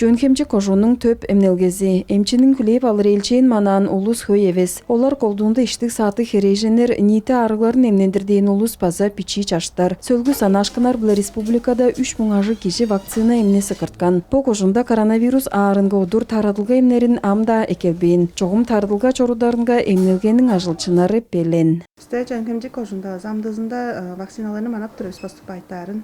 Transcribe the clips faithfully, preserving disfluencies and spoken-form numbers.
Чөөн-Хемчик кожууннуң төп эмнелгези, эмчиниң хүлээп алыр элчээн манаан улус хөй эвес. Олар колдуунда иштиг-сааттыг херээженнер, ниити аарыгларын эмнендир дээн улус база бичии чаштар. Сөөлгү санаашкыннар-биле республикада үш муң ажыг кижи вакцина эмни сыкырткан. Бо кожуунда коронавирус аарынга удур тарадылга эмнерин ам-даа эккелбээн. Чогум тарадылга чорударынга эмнелгениң ажылчыннары белен. Бисте Чөөн-Хемчик кожуунда база амдыызында вакциналарны манап тур бис, поступайттаарын.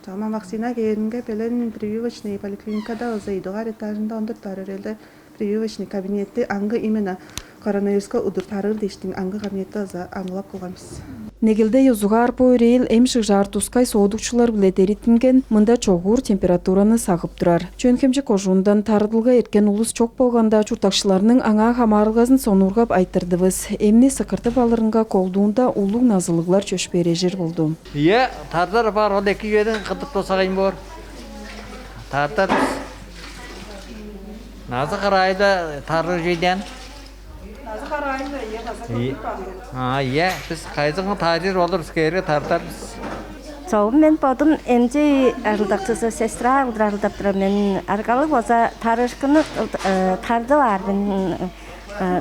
Чогум ам вакцина кээринге белен прививочный поликлиникада база ийи дугаар этажында, он дөрт дугаар өрээлде прививочный кабинетти аңгы именно коронавируска удур тарыыр дээштиң аңгы кабинетти база аңгылап кылган бис. Негелде ёзугаар бо өрээл эм шыгжаар тускай соодукчулар-биле дериттинген, мында чогуур температураны сагып турар. Чөөн-Хемчик кожуундан тарадылга эрткен улус чок болганда, чурттакчыларның аңаа хамаарылгазын сонуургап айтырдывыс. Эмни сыкыртып алырынга колдуунда улуг назылыглар чөпшээрежир болду. Ийе, тардар бар, ол эки үеден кылдыртып болза кайын боор. Тардар бис. Назы-караайда тарыыр чүве-ден. Назы-караайда, ийе, база кылдыртып алыр. А, ийе, бис кайызын таарыр болур бис, кээрге тардар бис. Чогум мен бодум эмчи ажылдакчызы, сестра кылдыр ажылдап турар мен. Аргалыг болза тарыышкынны тардып аар мен.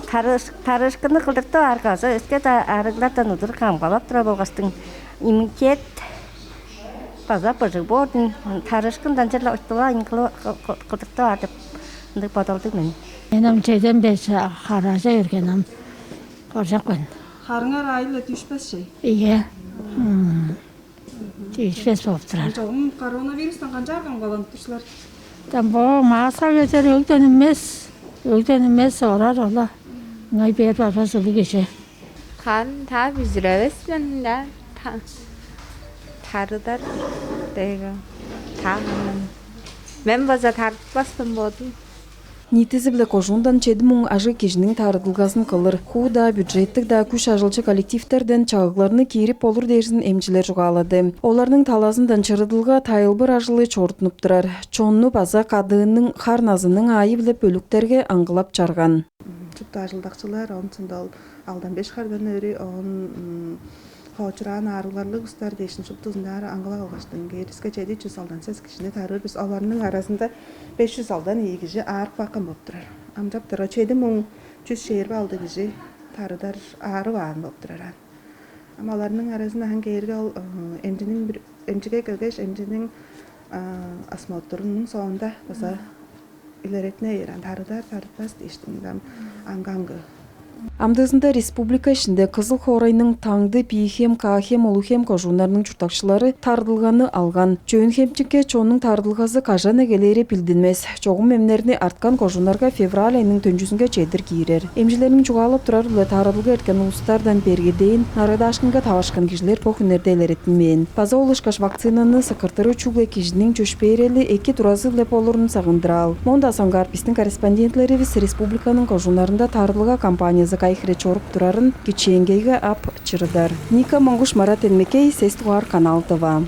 Тарыышкынны кылдыртып аарга база өске-даа аарыглардан удур камгалап турар болгаштың, иммунитет база быжыг боор-дур. Тарыышкындан черле ойтулаайн кылдыртып аар деп ындыг бодалдыг мен. Мен ам чеден беш хаража берген ам, коржок мен. Харыңар айыл-ла дүшпес чей. Ийе. Чиишпес болуп турар. Чогум коронавирустан канчаар камгаланып тур силер? Там бо маска кезер өгден эмес, өгден эмес орар ола. Ыңай бээр барбас улуг кижи. Харын таа бүзүревес мен да, тарыдар дега. Таа мен база тартпастым бодум. Ниитизи-биле кожуундан чеди муң ажыг кижиниң таарыдылгазын кылыр. Хуу-даа, бюджеттиг-даа күш ажылчы коллективтерден чагыгларны киирип болур дээрзин эмчилер чугаалады. Оларның талазындан чырыдылга, тайылбыр ажылы чорудунуп турар. Чонну база кадыынның, хар-назынның аайы-биле бөлүктерге аңгылап чарган. Чупту ажылдакчылар, оон чында ол алдан беш хардан өрү, оон хоочураан аарыгларлыг устар дээшин шуптузунда аңгылап алгаштың, кээриске чеди чүс алдан сес кижини тарыыр бис. Оларның аразында беш чүс алдан ийи кижи аарып каапкан болуп турар. Амчап турар чеди муң чүс чээрби алды кижи тарыдар аарып аан болуп турар аан. Ам оларның аразында хан кээрге ол эмчиниң бир эмчиге келгеш, эмчиниң осмотрунуң соонда база илеретине ээрен тарыдар, тарытпас дээштиң ам аңгы-аңгы. Амдыызында республика иштинде Кызыл хоорайның Таңды, Бии-Хем, Каа-Хем, Улуг-Хем кожууннарының чурттакчылары тарыдылганы алган. Чөөн-Хемчикке чоннуң тарыдылгазы кажан эгелээри билдинмес. Чогум эмнерни арткан кожууннарга февраль айының төнчүзүнге чедир киирер. Эмчилерниң чугаалап турары-биле, тарыдылга эрткен улустардан берге дээн нарыыдаашкынга таварышкан кижилер бо хүннерде илереттинмээн. База ол ышкаш вакцинаны сыкыртыры чүгле кижиниң чөпшээрели эки туразы-биле болурун сагындыраал. Моон-даа соңгаар бистиң корреспондентилеривис республиканың кожууннарында тарыдылга кампаниязы кайы хире чоруп турарын кичээнгейге ап чырыдар. Ника Монгуш, Марат Энмекей, Сес дугаар канал, Тыва.